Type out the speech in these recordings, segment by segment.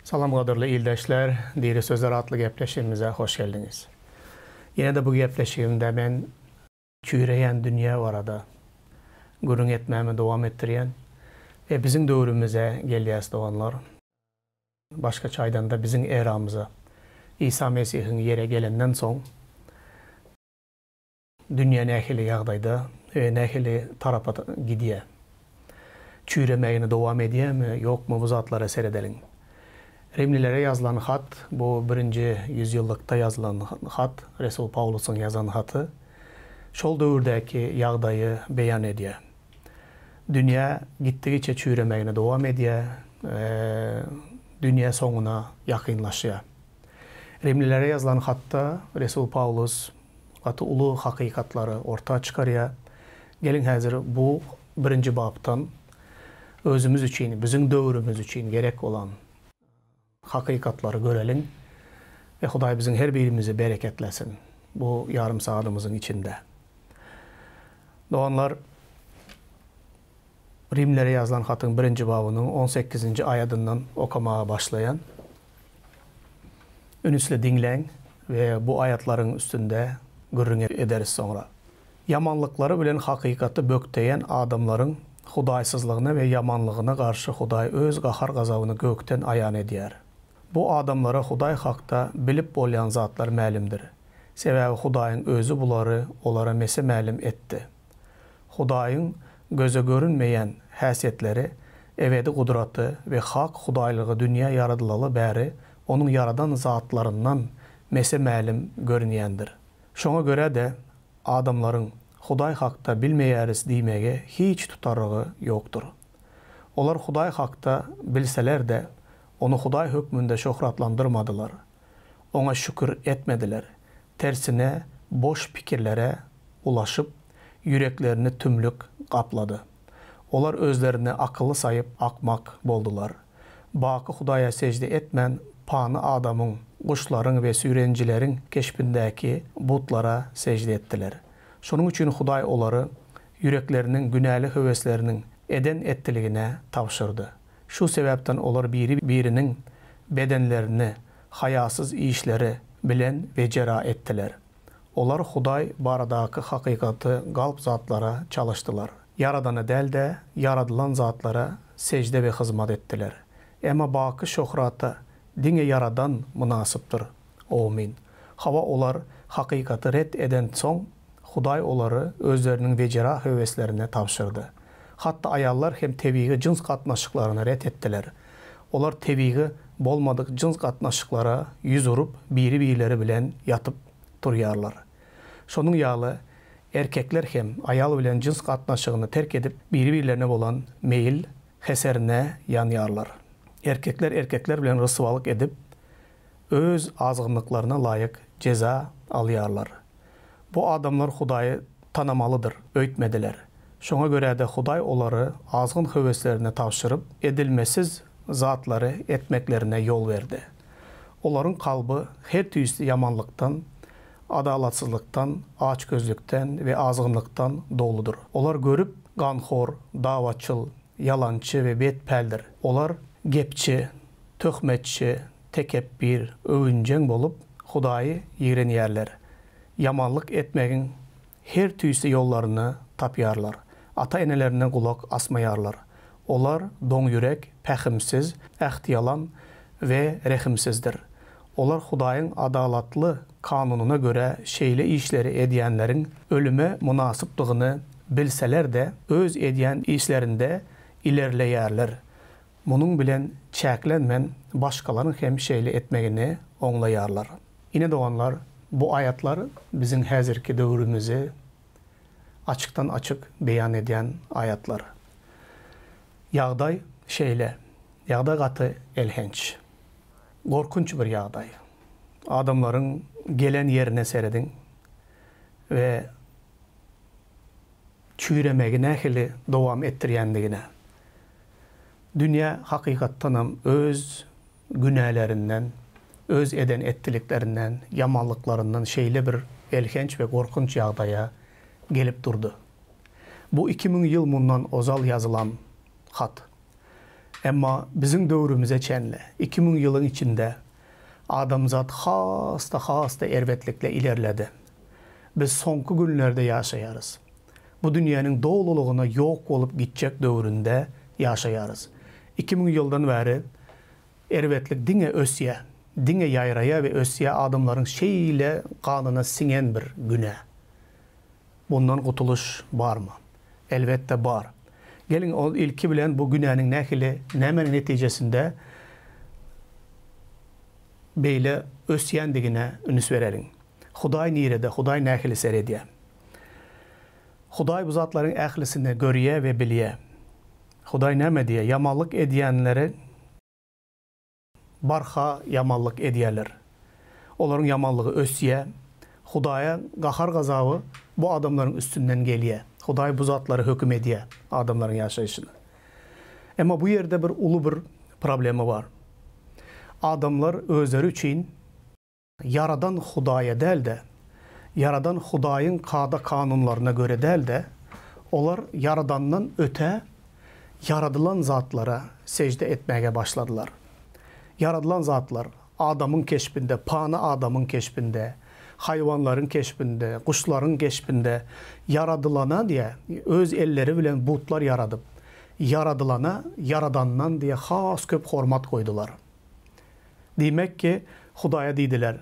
Salam gadyrly ildeşler, Diri Sözler atly gepleşigimize hoş geldiňiz. Ýene-de bu gepleşigimde men çüýreýän dünýä barada gürrüň etmämi dowam etdirýän we biziň döwrümize gelýäs doganlar. Başgaça aýdanda biziň eramyza, Isa Mesihiň ýere gelenden soň dünýä nähili ýagdaýda we nähili tarapa gidýär? Çüýremegini dowam edýärmi, ýokmy bu zatlara seredeliň. Rimlilere ýazylan hat, bu birinji ýüzýyllykda ýazylan hat, resul Pawlusyň ýazan haty, şol döwürdäki ýagdaýy beýan edýär. Dünýä gitdigiçe çüýremegini dowam edýär, dünýä soňuna ýakynlaşýar. Rimlilere ýazylan hatda resul Pawlus gaty uly hakykatlary orta çykarýar. Geliň häzir bu birinji bapdan özümiz üçin, biziň döwrümiz üçin gerek bolan hakykatlary göreliň we Hudaý biziň her birimizi bereketlesin bu ýarym sagadymyzyň içinde. Doganlar, Rimlere ýazylan hatyň birinji babynyň on sekizinji aýadyndan okamaga başlaýan. Ünsli diňläň we bu aýatlaryň üstünde gürrüň ederis soňra. Ýamanlyklary bilen hakykaty bökdeýän adamlaryň hudaýsyzlygyna we ýamanlygyna garşy Hudaý Öz gahar-gazabyny gökden aýan edýär. Bu adamlara Hudaý hakda bilip bolýan zatlar mälimdir. Sebäbi Hudaýyň Özi bulary olara mese-mälim etdi. Hudaýyň göze görünmeýän häsiýetleri, ebedi gudraty we hak Hudaýlygy dünýä ýaradylaly bäri Onuň ýaradan zatlaryndan mese-mälim görünýändir. Şoňa görä-de, adamlaryň Hudaý hakda bilmeýäris diýmegi hiç tutarygy ýokdur. Olar Hudaý hakda bilseler-de, Ony Hudaý hökmünde şöhratlandyrmadylar. Oňa şükür etmediler. Tersine, boş pikirlere ulaşyp, ýüreklerini tümlük gaplady. Olar özlerini akylly saýyp, akmak boldular. Baky Hudaýa sežde etmän, pany adamyň, guşlaryň we süýrenijileriň keşbindäki butlara sežde etdiler. Şonuň üçin Hudaý olary ýürekleriniň günäli höwesleriniň eden-etdiligine tabşyrdy. Şu sebäpden olar biri-biriniň bedenlerini haýasyz işleri bilen wejera etdiler. Olar Hudaý baradaky hakykaty galp zatlara çalyşdylar. Ýaradana däl-de, ýaradylan zatlara sežde we hyzmat etdiler. Emma baky şöhrata diňe Ýaradan mynasypdyr. Omyn. Hawa, olar hakykaty ret edensoň, Hudaý olary özleriniň wejera höweslerine tabşyrdy. Hatda aýallar hem tebigy jyns gatnaşyklaryny ret etdiler. Olar tebigy bolmadyk jyns gatnaşyklara ýüz urup, biri-birleri bilen ýatyp turýarlar. Şonuň ýaly, erkekler hem aýal bilen jyns gatnaşygyny terk edip, biri-birlerine bolan meýil heserine ýanýarlar. Erkekler erkekler bilen ryswalyk edip, öz azgynlyklaryna laýyk jeza alýarlar. Bu adamlar Hudaýy tanamalydyr öýtmediler. Şoňa görä-de Hudaý olary azgyn höweslerine tabşyryp, edilmesiz zatlary etmeklerine ýol berdi. Olaryň kalby her tüýsli ýamanlykdan, adalatsyzlykdan, açgözlükden we azgynlykdan doludyr. Olar görüp, ganhor, dawaçyl, ýalançy we betpäldir. Olar gepçi, töhmetçi, tekepbir, öwünjeň bolup, Hudaýy ýigrenýärler. Ýamanlyk etmegiň her tüýsli ýollaryny tapýarlar. Ata-enelerine gulak asmaýarlar. Olar doňýürek, pähimsiz, ähtiýalan we rehimsizdir. Olar Hudaýyň adalatly kanunyna görä şeýle işleri edýänleriň ölüme mynasypdygyny bilseler-de, öz edýän işlerinde ilerleýärler. Munuň bilen çäklenmän, başgalaryň hem şeýle etmegini oňlaýarlar. Ine doganlar, bu aýatlar biziň häzirki döwrümizi açykdan-açyk beýan edýän aýatlar. Ýagdaý şeýle, ýagdaý gaty elhenç. Gorkunç bir ýagdaý. Adamlaryň gelen ýerine serediň we çüýremegi nähili dowam etdirýändigine. Dünýä hakykatdanam öz günälerinden, öz eden-etdiliklerinden, ýamanlyklaryndan şeýle bir elhenç we gorkunç ýagdaýa gelip durdy. Bu 2000 ýyl mundan ozal ýazylan hat. Emma biziň döwrümize çenli 2000 ýylyň içinde adamzat has-da has-da erbetlikle ilerledi. Biz soňky günlerde ýaşaýarys. Bu dünýäniň dolulygyna ýok bolup gitjek döwründe ýaşaýarys. 2000 ýyldan bäri erbetlik diňe ösýä, diňe ýaýraýa we ösýä adamlaryň şeýle ganyna siňen bir günä. Bundan gutulyş barmy? Elbetde bar. Geliň ol ilki bilen bu günäniň nähili, nämäniň netijesinde beýle ösýändigine üns bereliň. Hudaý nirede, Hudaý nähili seredýär? Hudaý bu zatlaryň ählisini görýär we bilýär. Hudaý näme diýýär? Ýamanlyk edýänleri barha ýamanlyk edýärler. Olaryň ýamanlygy ösýär. Hudaýa gahar-gazaby bu adamlaryň üstünden gelýär. Hudaý bu zatlary höküm edýär adamlaryň ýaşaýşyna. Emma bu ýerde bir uly bir problema bar. Adamlar özleri üçin Ýaradan Hudaýa däl-de, Ýaradan Hudaýyň kada-kanunlaryna göre däl-de, olar Ýaradandan öte ýaradylan zatlara sežde etmäge başladylar. Ýaradylan zatlar, adamyň keşbinde, pany adamyň keşbinde, haýwanlaryň keşbinde, guşlaryň keşbinde ýaradylana diýä, öz elleri bilen butlar ýaradyp, ýaradylana Ýaradandan diýä has köp hormat goýdular. Diýmek ki, Hudaýa diýdiler,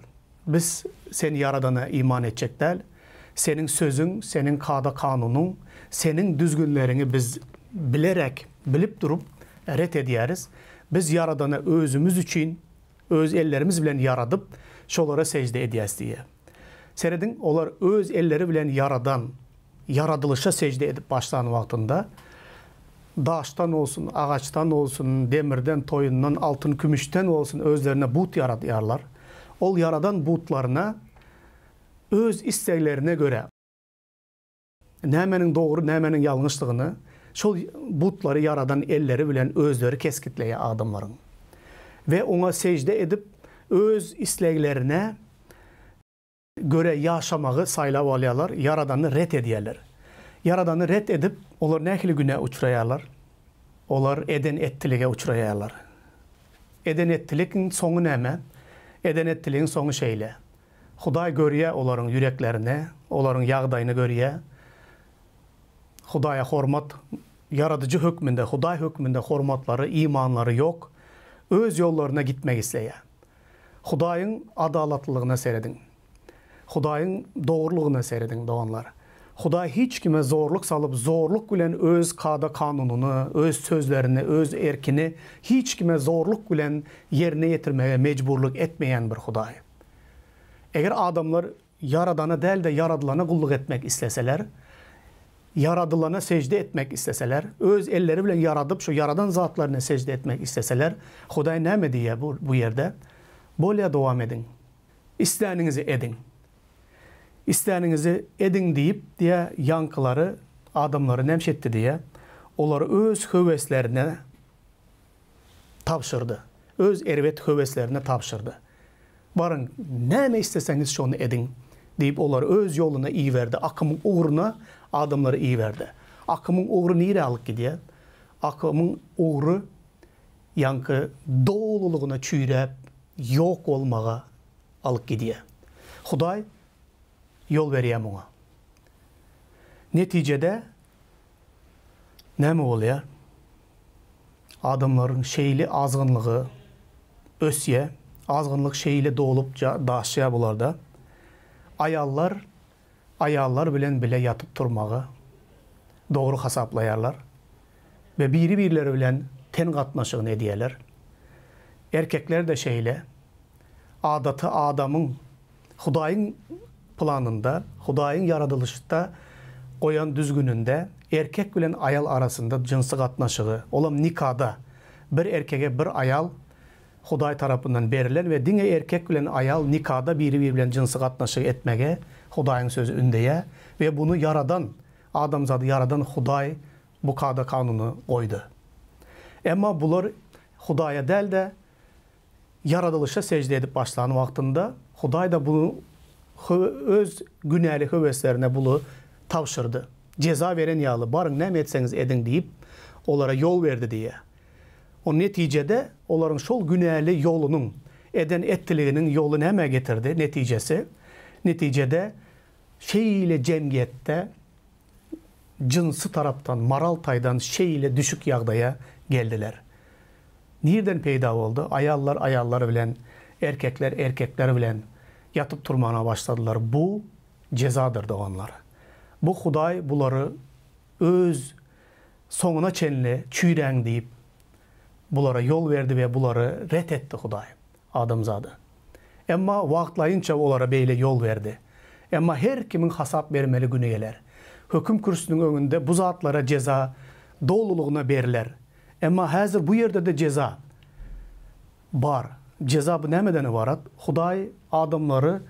Biz Sen Ýaradana iman etjek däl. Seniň Sözüň, Seniň kada-kanunyň, Seniň düzgünleriňi biz bilerek, bilip durup ret edýäris. Biz Ýaradana özümiz üçin, öz ellerimiz bilen ýaradyp, şolara sežde edýäs diýýär. Serediň, olar öz elleri bilen ýaradan ýaradylyşa sežde edip başlan wagtynda, daşdan bolsun, agaçdan bolsun, demirden, toýundan, altyn-kümüşden bolsun özlerine but ýaradýarlar. Ol ýaradan butlaryna öz isleglerine görä, nämäniň dogry, nämäniň ýalňyşdygyny şol butlary ýaradan elleri bilen özleri kesgitleýär adamlaryň. We oňa sežde edip, öz isleglerine Görä ýaşamagy saýlap alýarlar, Ýaradany ret edýärler. Ýaradany ret edip, olar nähili günä uçraýarlar? Olar eden-etdilige uçraýarlar. Eden-etdiligiň soňy näme? Eden-etdiligiň soňy şeýle. Hudaý görýär olaryň ýüreklerini, olaryň ýagdaýyny görýär. Hudaýa hormat, Ýaradyjy hökmünde, Hudaý hökmünde hormatlary, imanlary ýok. Öz ýollaryna gitmek isleýär. Hudaýyň adalatlylygyna serediň. Hudaýyň dogrulygyna serediň, doganlar. Hudaý hiç kime zorluk salyp, zorluk bilen öz kada-kanunyny, öz sözlerini, öz erkini hiç kime zorluk bilen ýerine ýetirmege mejburlyk etmeýän bir Hudaý. Eger adamlar Ýaradana däl-de, ýaradylana gulluk etmek isleseler, Ýaradylana sežde etmek isleseler, öz elleri bilen ýaradyp, şo ýaradan zatlaryna sežde etmek isleseler, Hudaý näme diýýär bu bu ýerde? Bolýa dowam ediň. Isläniňizi ediň. Isläniňizi ediň diýip, diýýär, ýaňkylary, adamlary näme etdi diýýär? Olary öz höweslerine tabşyrdy. Öz erbet höweslerine tabşyrdy. Baryň, näme isleseňiz şony ediň, diýip, olary öz ýoluna iberdi, akymyň ugruna adamlary iberdi. Akymyň ugry nirä alyp gidýär? Akymyň ugry ýaňky dolulygyna çüýräp, ýok bolmaga alyp gidýär. Hudaý ýol berýär muňa. Netijede Näme bolýar? Adamlaryň şeýle azgynlygy ösýär, azgynlyk şeýle dolup daşýar bularda. Aýallar aýallar bilen bile ýatyp turmagy dogry hasaplaýarlar we biri-birleri bilen ten gatnaşygyny edýärler. Erkekler-de şeýle. Adaty adamyň Hudaýyň planynda, Hudaýyň ýaradylyşda goýan düzgüninde erkek bilen aýal arasynda jynsy gatnaşygy, olam nikada, bir erkege bir aýal Hudaý tarapyndan berlen we diňe erkek bilen aýal nikada biri-biri bilen jynsy gatnaşygy etmegi Hudaýyň sözi ündeýär we buny ýaradan, adamzady ýaradan Hudaý bu kada-kanuny goýdy. Emma bular Hudaýa däl-de, Ýaradylyşa sežde edip başlan wagtynda, Hudaý-da bu Öz günäli höweslerine buly tabşyrdy. Jeza beren ýaly, baryň, näme etseňiz ediň diýip, olara ýol berdi diýýär. O netijede olaryň şol günäli ýolunyň, eden etdiliginiň ýoly nämä getirdi, netijesi? Netijede şeýle jemgyýetde jynsy tarapdan, moral taýdan şeýle düşük ýagdaýa geldiler. Nirden peýda boldy? Aýallar aýallar bilen, erkekler erkekler bilen ýatyp turmana başladylar. Bu jezadyr doganlar. Bu Hudaý bulary öz soňuna çenli çüýräň diýip bulara ýol berdi we bulary ret etdi Hudaý adamzady. Emma wagtlaýynça olara beýle ýol berdi. Emma her kimiň hasap bermeli güni geler. Höküm kürsüsiniň öňünde bu zatlara jeza dolulygyna berler. Emma häzir bu ýerde-de jeza bar. Jeza bu nämeden ybarat? Hudaý adamlary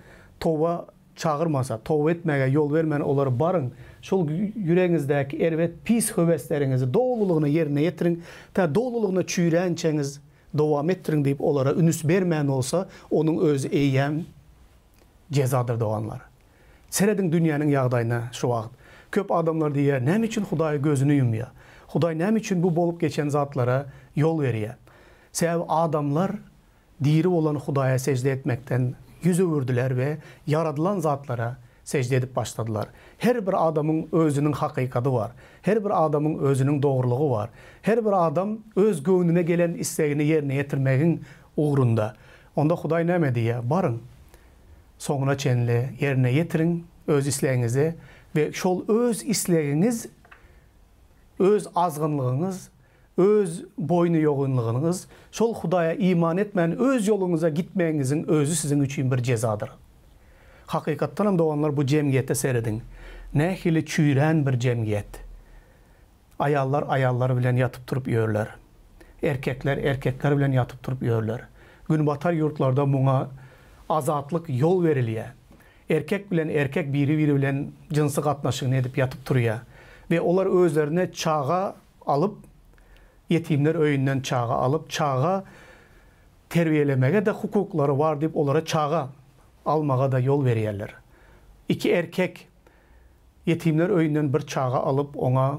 toba çagyrmasa, toba etmäge ýol bermän olary baryň, şol ýüregiňizdäki erbet pis höwesleriňizi dolulygyna ýerine ýetiriň, tä dolulygyna çüýränçäňiz dowam etdiriň diýip olara ünüs bermän bolsa, onuň özi eýýäm jezadyr doganlar. Serediň dünýäniň ýagdaýyna şu wagt. Köp adamlar diýýär, näme üçin Hudaý gözüni ýumýar? Hudaý näme üçin bu bolup geçen zatlara ýol berýär? Sebäbi adamlar diri bolan Hudaýa sežde etmekden ýüz öwürdiler we ýaradylan zatlara sežde edip başladylar. Her bir adamyň özüniň hakykady bar. Her bir adamyň özüniň dogrulygy bar. Her bir adam öz göwnüne gelen islegini ýerine ýetirmegiň ugrunda. Onda Hudaý näme diýýär? Baryň, soňuna çenli ýerine ýetiriň öz islegiňizi we şol öz islegiňiz, öz azgynlygyňyz, öz boýnuýogynlygyňyz, şol Hudaýa iman etmän öz ýoluňyza gitmegiňiziň özi siziň üçin bir jezadyr. Hakykatdanam doganlar bu jemgyýete serediň. Nähili çüýrän bir jemgyýet. Aýallar aýallar bilen ýatyp turup ýörler. Erkekler erkekler bilen ýatyp turup ýörler. Günbatar ýurtlarda muňa azatlyk ýol berilýär. Erkek bilen erkek biri-biri bilen jynsy gatnaşygyny edip ýatyp turýar. We olar özlerine çaga alyp, ýetimler öýünden çaga alyp, çaga terbiýelemege-de hukuklary bar diýip olara çaga almaga-da ýol berýärler. Iki erkek ýetimler öýünden bir çaga alyp, oňa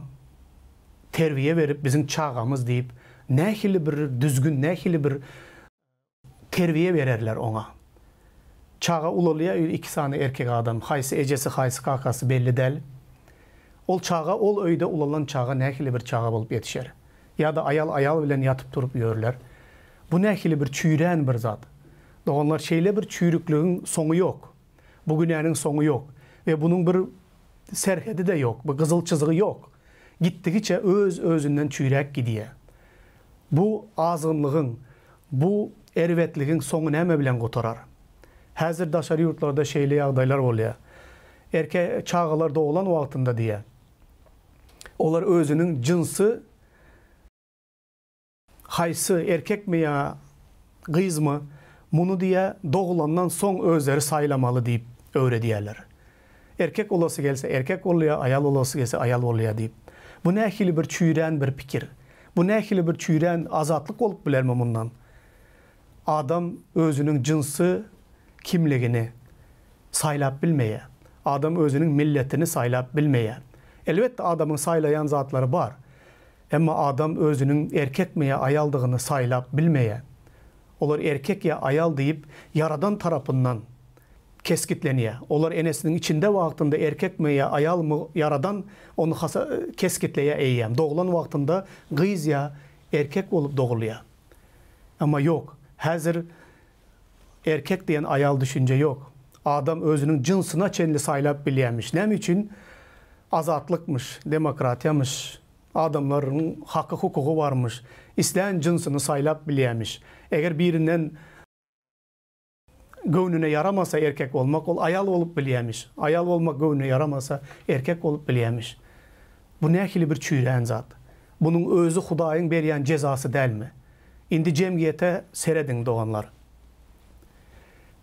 terbiýe berip, biziň çagamyz diýip, nähili bir düzgün, nähili bir terbiýe bererler oňa. Çaga ulalýar, öýde iki sany erkek adam, haýsy ejesi, haýsy kakasy belli däl. Ol çaga ol öýde ulalan çaga nähili bir çaga bolup ýetişer? Ýa-da aýal aýal bilen ýatyp turup ýörler. Bu nähili bir çüýrän bir zat? Doganlar, şeýle bir çüýrükligiň soňy ýok. Bu günäniň soňy ýok we bunuň bir serhedi-de ýok, bir gyzyl çyzygy ýok. Gitdigiçe öz-özünden çüýräp gidýär. Bu azgynlygyň, bu erbetligiň soňy näme bilen gutarar? Häzir daşary ýurtlarda şeýle ýagdaýlar bolýar. Erke çagalar doglan wagtynda diýýär. Olar özüniň jynsy Haýsy, erkekmi ýa gyzmy, muny diýä doglandan soň özleri saýlamaly diýip öwredýärler. Erkek bolasy gelse erkek bolýa, aýal bolasy gelse aýal bolýa diýip. Bu nähili bir çüýrän bir pikir? Bu nähili bir çüýrän azatlyk bolup bilermi mundan? Adam özüniň jynsy kimligini saýlap bilmeýär. Adam özüniň milletini saýlap bilmeýär. Elbetde adamyň saýlaýan zatlary bar. Emma adam özüniň erkekmi ýa aýaldygyny saýlap bilmeýär. Olar erkek ýa aýal diýip Ýaradan tarapyndan kesgitlenýär. Olar enesiniň içinde wagtynda erkekmi ýa aýalmy Ýaradan ony hasa kesgitleýär eýýäm. Doglan wagtynda gyz ýa erkek bolup dogulýar. Emma ýok, häzir erkek diýen aýal düşünje ýok. Adam özüniň jynsyna çenli saýlap bilýärmiş. Näme üçin? Azatlykmyş, demokratiýamyş. Adamlaryň haky-hukugy barmyş. Islän jynsyny saýlap bilýämiş. Eger birinden göwnüne ýaramasa erkek bolmak, ol aýal bolup bilýämiş. Aýal bolmak göwnüne ýaramasa, erkek bolup bilýämiş. Bu nähili bir çüýrän zat? Munuň özi Hudaýyň berýän jezasy dälmi? Indi jemgyýete serediň, doganlar.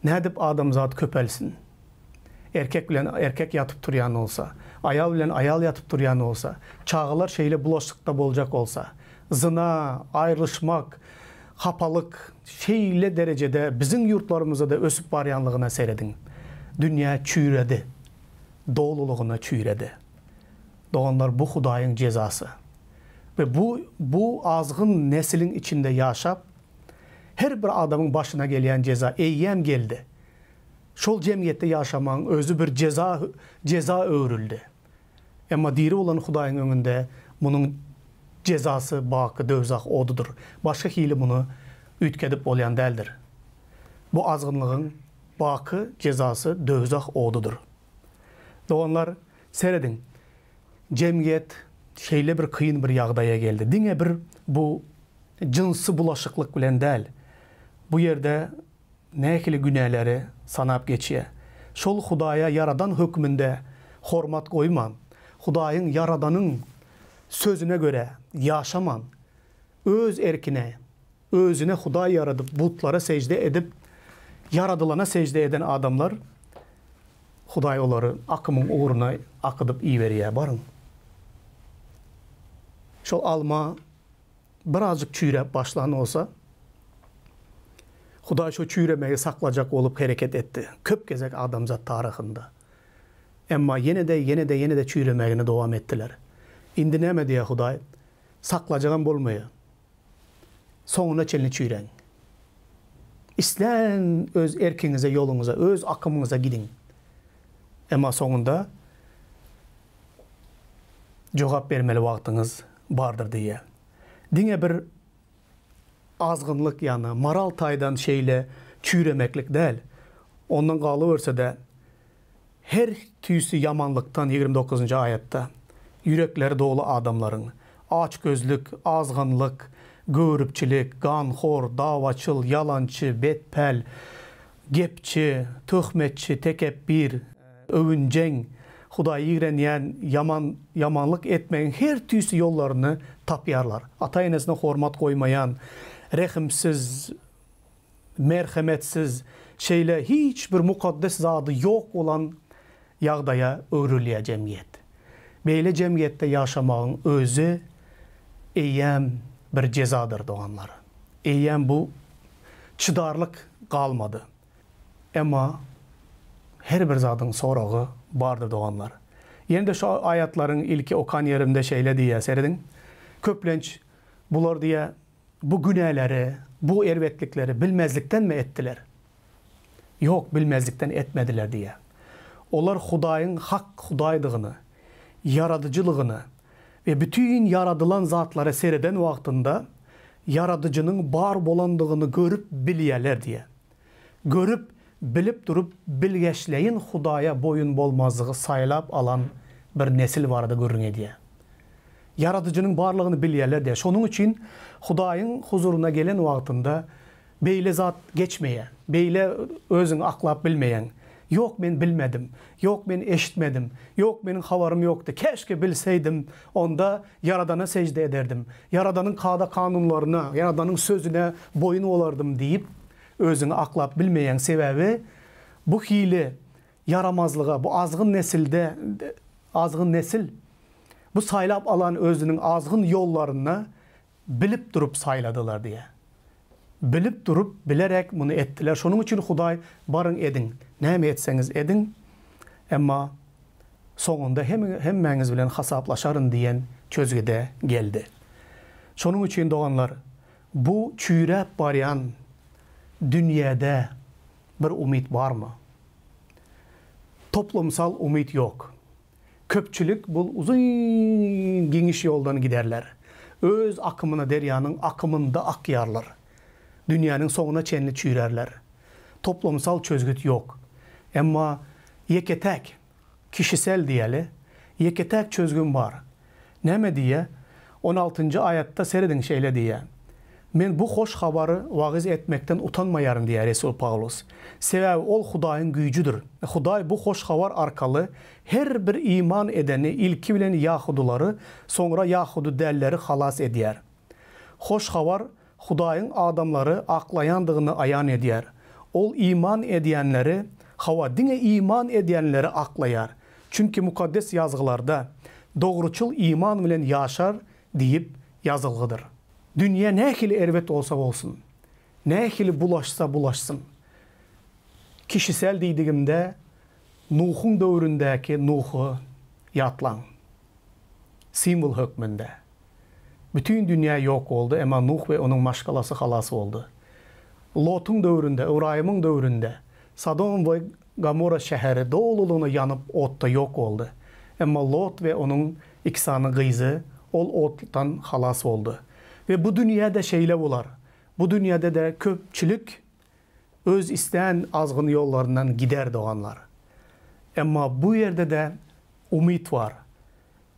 Nädip adamzat köpelsin? Erkek bilen erkek ýatyp turýan bolsa, aýal bilen aýal ýatyp turýan bolsa, çagalar şeýle bulaşykda boljak bolsa, zyna, aýrylyşmak, hapalyk şeýle derejede biziň ýurtlarymyzda-da ösüp barýanlygyna serediň. Dünýä çüýredi. Dolulygyna çüýredi. Doganlar bu Hudaýyň jezasy. We bu bu azgyn nesiliň içinde ýaşap, her bir adamyň başyna gelýän jeza eýýäm geldi. Şol jemgyýetde ýaşamagyň özi bir jeza jeza öwrüldi. Emma diri bolan Hudaýyň öňünde munuň jezasy baky döwzah odudyr. Başga hili muny üýtgedip bolýan däldir. Bu azgynlygyň baky jezasy döwzah odudyr. Doganlar, serediň, jemgyýet şeýle bir kyn bir ýagdaýa geldi. Diňe bir bu jynsy bulaşyklyk bilen däl. Bu ýerde nähili günäleri sanap geçýär. Şol Hudaýa ýaradan hökmünde hormat goýman, Hudaýyň ýaradanyň sözüne görä ýaşaman, öz erkine, özüne Hudaý ýaradyp, butlara sežde edip, ýaradylana sežde eden adamlar, Hudaý olary akymyň ugruna akydyp iberýär. Baryň. Şol alma birazjyk çüýräp başlan bolsa, Hudaý şo çüýremegi saklajak bolup hereket etdi. Köp gezek adamzat taryhynda. Emma ýene-de, ýene-de, ýene-de çüýremegini dowam etdiler. Indi näme diýýär Hudaý? Saklajagam bolmaýar. Soňuna çenli çüýräň. Islän öz erkiňize, ýoluňyza, öz akymyňyza gidiň. Emma soňunda jogap bermeli wagtyňyz bardyr diýýär. Diňe bir azgynlyk ýagny moral taýdan şeýle çüýremeklik däl. Ondan galyberse-de her tüýsli ýamanlykdan 29-njy aýatda ýürekleri doly adamlaryň açgözlük, azgynlyk, göripçilik, ganhor, dawaçyl, ýalançy, betpäl, gepçi, töhmetçi, tekepbir, öwünjeň, Hudaýy ýigrenýän, ýaman, ýamanlyk etmegiň her tüýsli ýollaryny tapýarlar. Ata-enesine hormat goýmaýan, rehimsiz, merhemetsiz, şeýle hiç bir mukaddes zady ýok bolan ýagdaýa öwrülýär jemgyýet. Beýle jemgyýetde ýaşamagyň özi eýýäm bir jezadyr, doganlar. Eýýäm bu çydarlyk galmady. Emma her bir zadyň soragy bardyr doganlar. Ýene-de şu aýatlaryň ilki okan ýerimde şeýle diýýär, serediň. Köplenç bular diýýär, bu günäleri, bu erbetlikleri bilmezlikdenmi etdiler? Ýok, bilmezlikden etmediler diýýär. Olar Hudaýyň hak Hudaýdygyny, Ýaradyjylygyny we bütin ýaradylan zatlara sereden wagtynda Ýaradyjynyň bar bolandygyny görüp bilýärler diýýär. Görüp, bilip durup bilgeşleýin Hudaýa boýun bolmazlygy saýlap alan bir nesil barada gürrüň edýär. Ýaradyjynyň barlygyny bilýärler diýýär. Şonuň üçin Hudaýyň huzuryna gelen wagtynda beýle zat geçmeýär. Beýle özüňi aklap bilmeýäň. Ýok, men bilmedim. Ýok, men eşitmedim. Ýok, meniň habarym ýokdy. Käşgä bilseýdim, onda Ýaradana sežde ederdim. Ýaradanyň kada-kanunlaryna, Ýaradanyň sözüne boýun bolardym diýip, özüňi aklap bilmeýäň. Sebäbi bu hili ýaramazlyga, bu azgyn nesilde, azgyn nesil bu saýlap alan özüniň azgyn ýollaryna bilip durup saýladylar diýýär. Bilip durup, bilerek muny etdiler. Şonuň üçin Hudaý, Baryň ediň, näme etseňiz ediň, emma soňunda hemmäňiz bilen hasaplaşaryn diýen çözgüde geldi. Şonuň üçin, doganlar, bu çüýräp barýan dünýäde bir umyt barmy? Toplumsal umyt ýok. Köpçülik bul uzyn giňiş ýoldan giderler. Öz akymyna derýanyň akymynda akýarlar. Dünýäniň soňuna çenli çüýrärler. Toplumsal çözgüt ýok. Emma ýeke-täk, kişisel diýeli, ýeke-täk çözgüm bar. Näme diýýär? On altynjy aýatda serediň şeýle diýýär, Men bu hoş habary wagyz etmekden utanmaýaryn diýýär resul Pawlus. Sebäbi ol Hudaýyň güýjüdir. Hudaý bu hoş habar arkaly her bir iman edeni ilki bilen ýahudylary, soňra ýahudy dälleri halas edýär. Hoş habar Hudaýyň adamlary aklaýandygyny aýan edýär. Ol iman edýänleri, hawa, diňe iman edýänleri aklaýar. Çünki Mukaddes Ýazgylarda, Dogruçyl iman bilen ýaşar diýip ýazylgydyr. Dünýä nähili erbet bolsa bolsun, nähili bulaşsa bulaşsyn, kişisel diýdigimde Nuhuň döwründäki Nuhy ýatlaň. Simwol hökmünde. Bütin dünýä ýok boldy, emma Nuh we onuň maşgalasy halas boldy. Lotuň döwründe, Ybraýymyň döwründe Sodom we Gomorra şäheri dolulygyna ýanyp otda ýok boldy. Emma Lot we onuň iki sany gyzy ol otdan halas boldy. We bu dünýä-de şeýle bolar. Bu dünýäde-de köpçülik öz islän azgyn ýollaryndan gider doganlar. Emma bu ýerde-de umyt bar.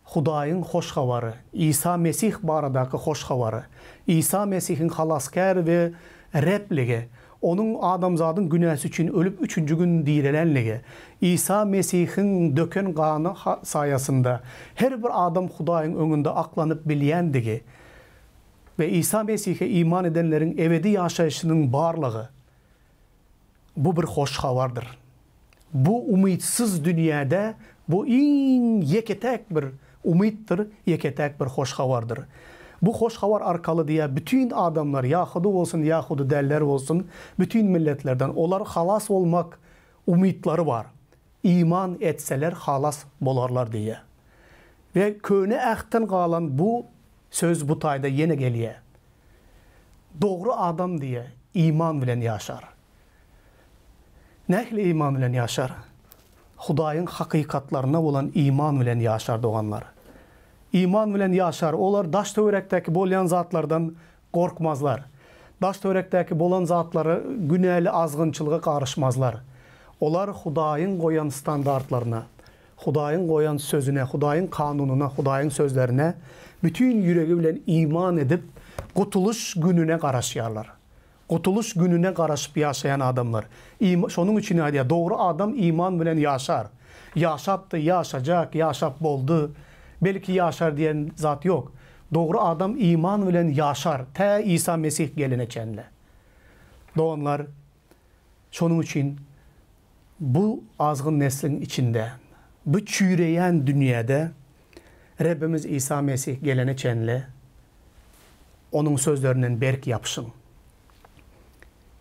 Hudaýyň Hoş Habary, Isa Mesih baradaky Hoş Habary, Isa Mesihiň Halasgär we Rebligi, Onuň adamzadyň günäsi üçin ölüp üçünji gün direlenligi, Isa Mesihiň döken gany saýasynda her bir adam Hudaýyň öňünde aklanyp bilýändigi we Isa Mesihe iman edenleriň ebedi ýaşaýşynyň barlygy, Bu bir hoş habardyr. Bu umytsyz dünýäde bu iň ýeke-täk bir umytdyr, ýeke-täk bir hoş habardyr. Bu hoş habar arkaly diýýär, bütin adamlar, ýahudy bolsun, ýahudy däller bolsun, bütin milletlerden, olar halas bolmak umytlary bar. Iman etseler halas bolarlar diýýär. We Köne Ähtden galan bu söz bu taýda ýene gelýär. Dogry adam diýe iman bilen ýaşar. Nähili iman bilen ýaşar? Hudaýyň hakykatlaryna bolan iman bilen ýaşar doganlar. Iman bilen ýaşar, olar daş-töwerekdäki bolýan zatlardan gorkmazlar. Daş-töwerekdäki bolan zatlara, günäli azgynçylyga garyşmazlar. Olar Hudaýyň goýan standartlaryna, Hudaýyň goýan sözüne, Hudaýyň kanunyna, Hudaýyň sözlerine bütin ýüregi bilen iman edip, gutulyş gününe garaşýarlar. Gutulyş gününe garaşyp ýaşaýan adamlar. Şonuň üçin aýdýar, dogry adam iman bilen ýaşar. Ýaşapdy, ýaşajak, ýaşap boldy, belki ýaşar diýen zat ýok. Dogry adam iman bilen ýaşar, tä Isa Mesih gelene çenli. Doganlar, şonuň üçin Bu azgyn nesliň içinde, bu çüýreýän dünýäde Rebbimiz Isa Mesih gelene çenli Onuň sözlerinden berk ýapyşyň.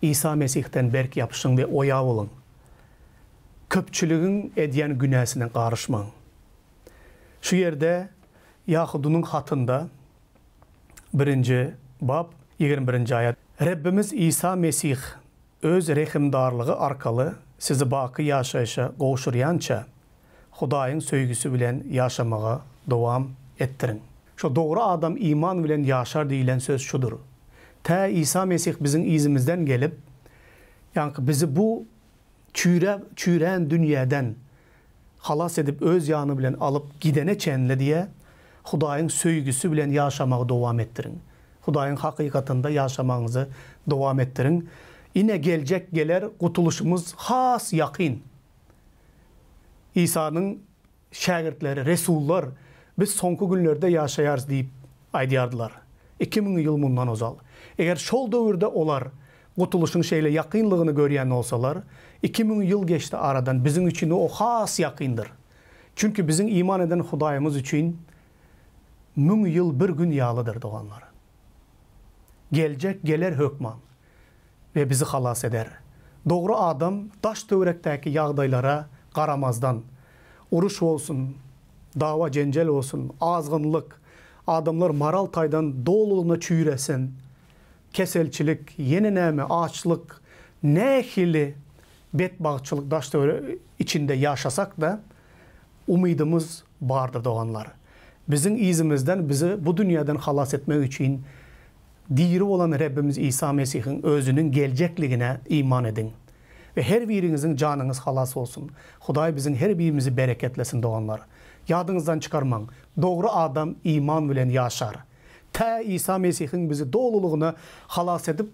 Isa Mesihden berk ýapyşyň we oýa boluň. Köpçüligiň edýän günäsine garyşmaň. Şu ýerde Ýahudynyň hatynda birinji bap, 21-nji aýat, Rebbimiz Isa Mesih Öz rehimdarlygy arkaly sizi baky ýaşaýşa gowşurýança, Hudaýyň söýgüsi bilen ýaşamaga dowam etdiriň. Şo dogry adam iman bilen ýaşar diýlen söz şudur. Tä Isa Mesih biziň yzymyzdan gelip, ýaňky bizi bu çüýräp çüýrän dünýäden halas edip öz ýany bilen alyp gidene çenli diýe, Hudaýyň söýgüsi bilen ýaşamagy dowam etdiriň. Hudaýyň hakykatynda ýaşamagyňyzy dowam etdiriň. Ine geljek geler, gutulyşymyz has ýakyn. Isanyň şägirtleri, resullar, Biz soňky günlerde ýaşaýarys diýip aýdýardylar. 2000 ýyl mundan ozal. Eger şol döwürde olar gutulyşyň şeýle ýakynlygyny görýän bolsalar, 2000 ýyl geçdi aradan, biziň üçin o has ýakyndyr. Çünki biziň iman eden Hudaýymyz üçin Müň ýyl bir gün ýalydyr, doganlar. Geljek geler hökman we bizi halas eder. Dogry adam daş-töwerekdäki ýagdaýlara garamazdan, uruş bolsun, dawa-jenjel bolsun, azgynlyk, adamlar moral taýdan dolulygyna çüýresin, keselçilik, ýene näme, açlyk, nähili betbagtçylyk daş-töwerek içinde ýaşasak-da, Umydymyz bardyr doganlar. Biziň yzymyzdan bizi bu dünýäden halas etmek üçin diri bolan Rebbimiz Isa Mesihiň Özüniň geljekligine iman ediň. We her biriňiziň janyňyz halas bolsun. Hudaý biziň her birimizi bereketlesin doganlar. Ýadyňyzdan çykarmaň, dogry adam iman bilen ýaşar. Tä Isa Mesihiň bizi dolulygyna halas edip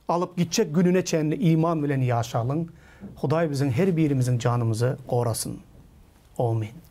alyp gitjek gününe çenli iman bilen ýaşalyň. Hudaý biziň her birimiziň janymyzy gorasyn. Omyn.